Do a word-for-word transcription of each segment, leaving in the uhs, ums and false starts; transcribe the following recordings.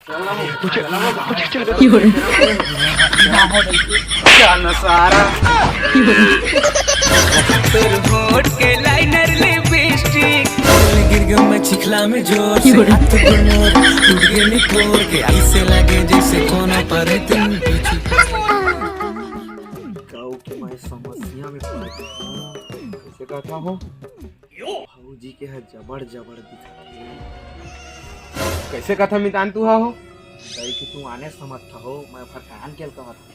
क्या नजारा। तोर होठ के लाइनर लिपस्टिक। गिर गयो मैं चिखला में जोर से। हाथ गोड़ टूट गए निपोर के। ऐसे लगे जैसे कोनो पर तुम पीछे। गाँव के मैं समस्या में पड़ गया। कैसे कहता हो? भौजी के ह जबड़ जबड़ दिखत हे। कैसे कथा मितान तू हा हो? कहे कि तू आने समझ था हो, मैं ओकर कान के कहत हूँ।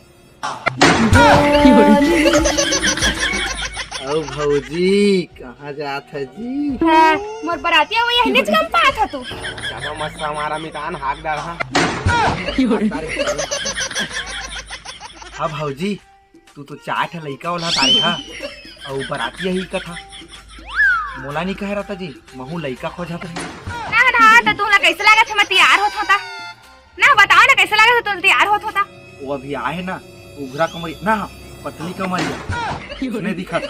अउ भौजी, कहाँ जात है जी? हाँ, मोर बरातिया वो यही निच गम पात ह तू। ज्यादा मत हमारा मितान हाक डाल, हाँ। हाँ भौजी, तू तो चार ठे लइका ओला तारे हा, अउ बरातिया ही कथा। मोला नहीं कहे रहता जी, महू लइका खोजत रहे। ना हटा, त तू ला कैसे लागत हे, मैं तैयार होत होता? ना बताओ ना, कैसे लागत हे, तू तैयार होत होता? वो अभी आए ना, उघरा कमरी ना, पतली कमरिया, उसने दिखा था।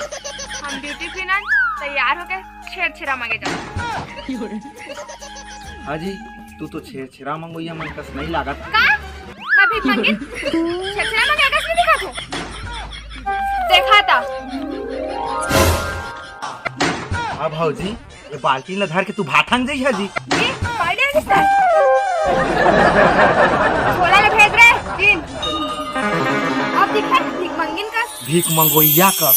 हम beauty queen हन, तैयार होके छेरछेरा मांगे जाओ। हाँ जी, तू तो छेरछेरा मंगोइया मन कस नहीं लागत। का? मैं भीख मंगिन? छेरछेरा मंगे कस नहीं दिखा तू? देखा था। हाँ भौजी, ये बाल्टी ला धर के तू भाठंग जइहा जी। ए, बाल्टी ला किस तरह? छोला ले भेज रहे, तीन। अब दिखा, भीख मंगिन का। भीख मंगोइया का।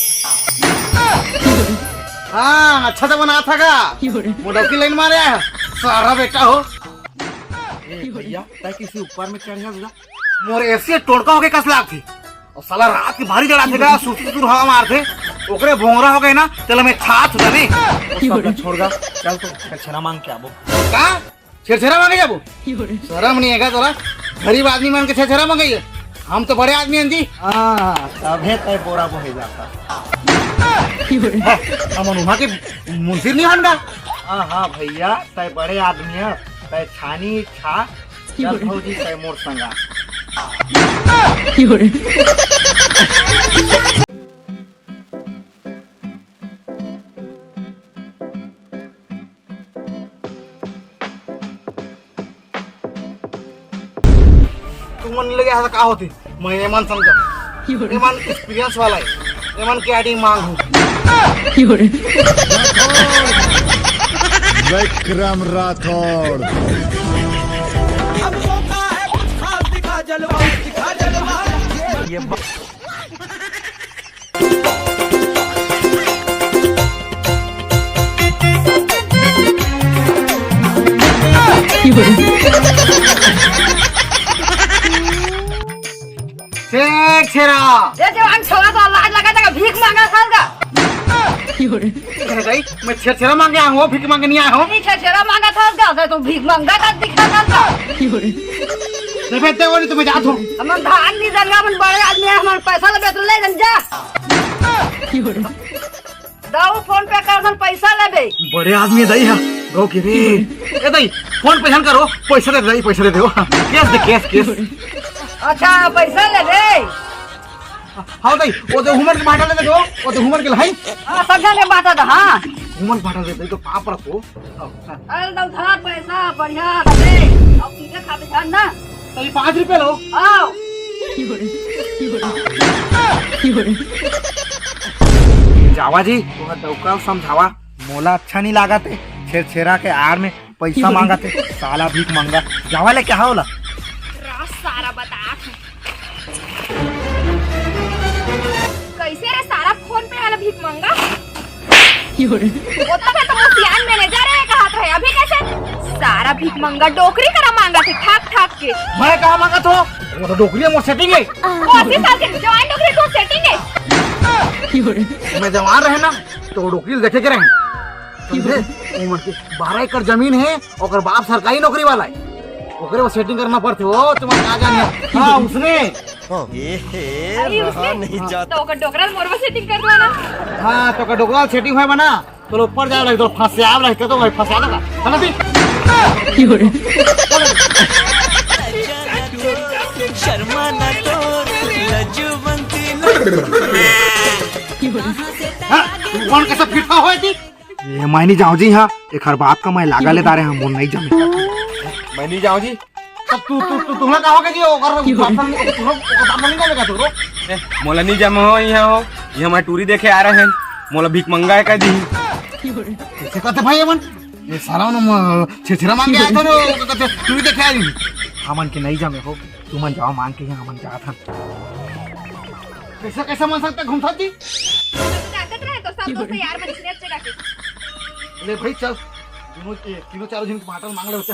हाँ, अच्छा तो बना था का? मोटकी लाइन मारे है, सारा बेटा हो। ए भैया, तै किसी ऊपर में चढ़ जा। मोर एसी टोड़का होके कस लागथे। अउ साला रात के भारी जड़ाथे गा, सुसुर सुसुर हवा मारथे। ओकरे भोंगरा हो गए ना, तेला मैं छात हो जाने। ओ सब ला छोड़ गा, चल तो छेरछेरा मांग के आबो। का? छेरछेरा मांगे जाबो? शरम नहीं है का तोला? गरीब आदमी मन के छेरछेरा मांगे ये? हम तो बड़े आदमी हन जी। हाँ, तभे तय बोरा बोहे जाता। हाँ, हमन उहाँ के मुंसिर नहीं हन गा। हाँ, हाँ भैया, तय बड़े आदमी है, तय छानी छा। चल भौजी, तय मोर संगा। तुमन लगे ऐसा का होती? मैं एमन समझा। एमन एक्सपीरियंस वाला है। एमन के आईडी मांग हूँ। विक्रम राठौड़। ये छेरछेरा। ए जवान छोरा, तो लाज लगा था, भीख मांगा खाएगा। अरे भाई, मैं छेरछेरा मांगे आया हूँ, भीख मांगे नहीं आया हूँ। नहीं, छेरछेरा मांगा था, क्या था, तू भीख मांगा था, दिखा था, था। नहीं बेटे, वो नहीं, तुम्हें जा तू। हम धान नहीं देंगे, हम बड़े आदमी हैं, हमारे पैसा ले बेच ले, जा। दाऊ, फोन पे कर, हम पैसा लेबे। बड़े आदमी है दाई, हाँ। गौ के रे। ए दाई, फोन पे झन करो, पैसा दे दाई, पैसा दे दो। कैश दे, कैश, कैश। अच्छा, पैसा लेबे। हाँ दाई, वो तो हुमन के बाटा ले दो, वो तो हुमन के लाई। हाँ, सब जने बाटा दा, हाँ। हुमन बाटा ले दे, तो पाप रखो। अरे तो उधार पैसा बढ़िया रहे, अब तुझे खाते ध्यान ना। तो ये पाँच रुपए लो। आओ। जावा जी, वो डौका समझावा, मोला अच्छा नहीं लागत हे, छेरछेरा के आड़ में पैसा मांगत हे, साला भीख मांगा। जावा ले क्या होला? रात सारा बतात हे। कैसे रे सारा फोन पे वाला भीख मांगा? ओतना में तो वो सियान मैनेजर है, कहत रहे, अभी कैसे सारा भीख मांगा, डोकरी करा मांगा थे, ठाक ठाक के। मैं कहाँ मांगा थो? वो तो डोकरी है, मोर सेटिंग है। वो अस्सी साल के जवान डोकरी, तो सेटिंग है। मैं जवान रहे ना, तो वो डोकरी देखे के रहे। समझे? वो मन के बारह एकड़ जमीन है, ओकर बाप सरकारी नौकरी वाला है, ओकरे वो सेटिंग करना पड़थे, वो तुम्हारे का जाने। हाँ, उसने। ए हे, अरे, रहा उसने? नहीं जाता। तो ओकर डोकरा मोरवा सेटिंग कर दो ना। हाँ, तो ओकर डोकरा सेटिंग होय बना, तो ऊपर जाए लगे, तो फंसे आवे लगे, तो भाई फंसा देगा। है ना जी? शर्मा ना तो लजवंती ना। हाँ, कौन कैसा फिरता हो जी? ए, मैं नहीं जाऊँ जी, हाँ, एखर बाप का मैं लागा ले दारे, हाँ, मोर नहीं जमे। मैं नहीं जाऊँ जी। तब तू, तू, तू, तुमला का होगे जी? ओकर बात नहीं, तुमला, ओकर बात नहीं जाने का तू, रो? ए, मोला नहीं जमा हो यहाँ हो, ये हमारे टूरी देखे आ रहे हैं, मोला भीख मंगा है कह दी। कैसे कहते भाई हमन? ये सारा उन म-, छिरछिरा मांग के आया था ना, वो कहते टूरी देखे आ रही। हमन के नहीं जमे हो, तुमन जाओ मांग के, यहाँ हमन जात हन। कैसा, कैसा मन सकता घूमता जी? ताकत रहे तो सब दोस्त यार मन इसने अच्छे रखे। ले भाई चल, दोनों, ए, तीनों चारों जन के बाटल मांग ले बच्चा।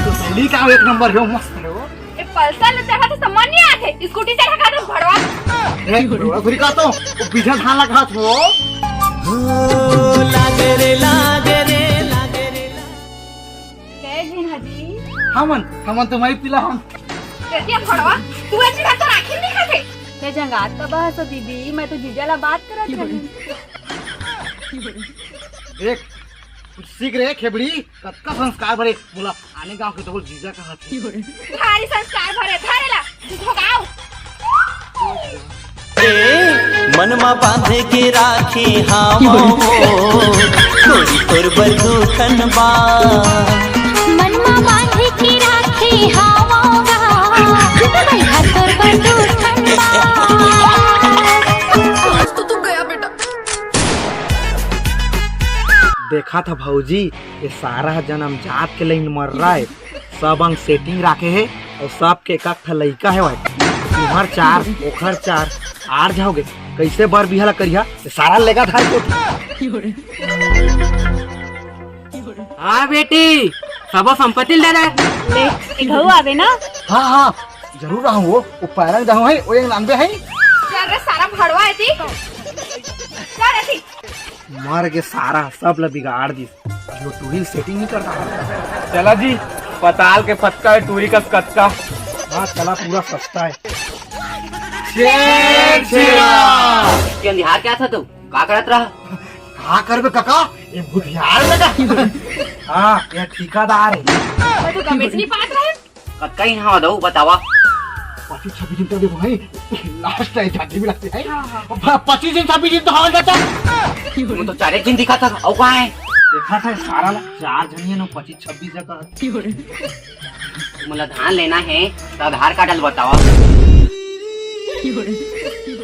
तो पहली का एक नंबर है, मस्त है वो। ए, पल्सर ले चढ़ा तो समझ नहीं आते, स्कूटी चढ़ा का तो भड़वा। ए, भड़वा थोड़ी का तो, वो पीछे धान लगा था वो। जय जिन हजी। हमन, हमन तो मैं पिला हम। तेतिया भड़वा, तू ऐसी बात तो राखी नहीं खाते। मैं जंगात का बहस हो दीदी, मैं तो जीजा ला बात करत रही। देख, कुछ सीख रे खेबड़ी, कतका संस्कार भरे, बोला आने गांव के तो बोल जीजा कहा थे। भारी संस्कार भरे, धरे ला, झोगाओ। ए, मनमा बांधे के राखे हावों हो, तोरी तोर बर दुखन बा। मनमा बांधे के राखे हावों गा, मैं हा तोर बर दुखन बा। आज तो तू गया बेटा। देखा था भौजी, ये सारा जन्म जात के लाइन मर रहा है। सब अंग सेटिंग राखे हे अउ सबके एक एक ठा लइका हे भाई। तुहर चार, ओखर चार, आर जाओगे। कैसे बर बिहा ला करिहा? ये सारा लेगा धार के उठ। हाँ बेटी, सबो संपत्ति ले ले। ले, ए घऊ आवे ना? हाँ, हाँ, जरूर आहूँ वो, वो पैरंग जाहूँ है, वो एक नानबे है। चल रे सारा भड़वा है ती। चल रे ती। मर के सारा सब ला बिगाड़ दिस। जो टूरी सेटिंग नहीं करता। चला जी, पताल के फतका है, टूरी का कतका। हाँ, चला पूरा सस्ता है। छेर छेरा। के अंधियार क्या था तू? का करत रहा? का करबे काका? ये भुतियार लगा। हाँ, ये ठेकेदार है। मैं तो गमेच नहीं पात रहे। कतका ही हवा दऊ बतावा। पच्चीस छब्बीस दिन तो देखो भाई, लास्ट है, जाते भी लगते हैं। हाँ, हाँ। प-, पच्चीस दिन छब्बीस दिन तो हवा जाता। वो तो चारे दिन दिखा था, अउ कहाँ है? देखा था सारा ला, चार जनिए नो पच्चीस छब्बीस जाता है। मोला धान लेना है, तो आधार कार्ड ल बतावा।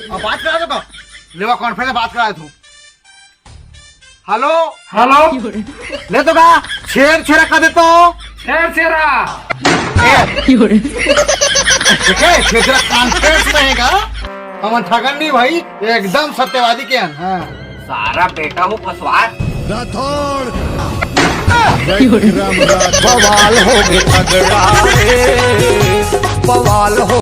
अब बात करा दो का? लेवा कॉन्फ्रेंस में बात करा दे तू। हेलो। हेलो। ले तो का छेर छेरा कर दे तो। छेर छेरा। ए, ठीक है, छेर छेरा कॉन्फ्रेंस रहेगा। हम ठगन नहीं भाई, एकदम सत्यवादी के हैं। हाँ। सारा बेटा वो फसवार। राठौड़। जय राम राठौड़। बवाल हो गए तगड़ा रे, बवाल हो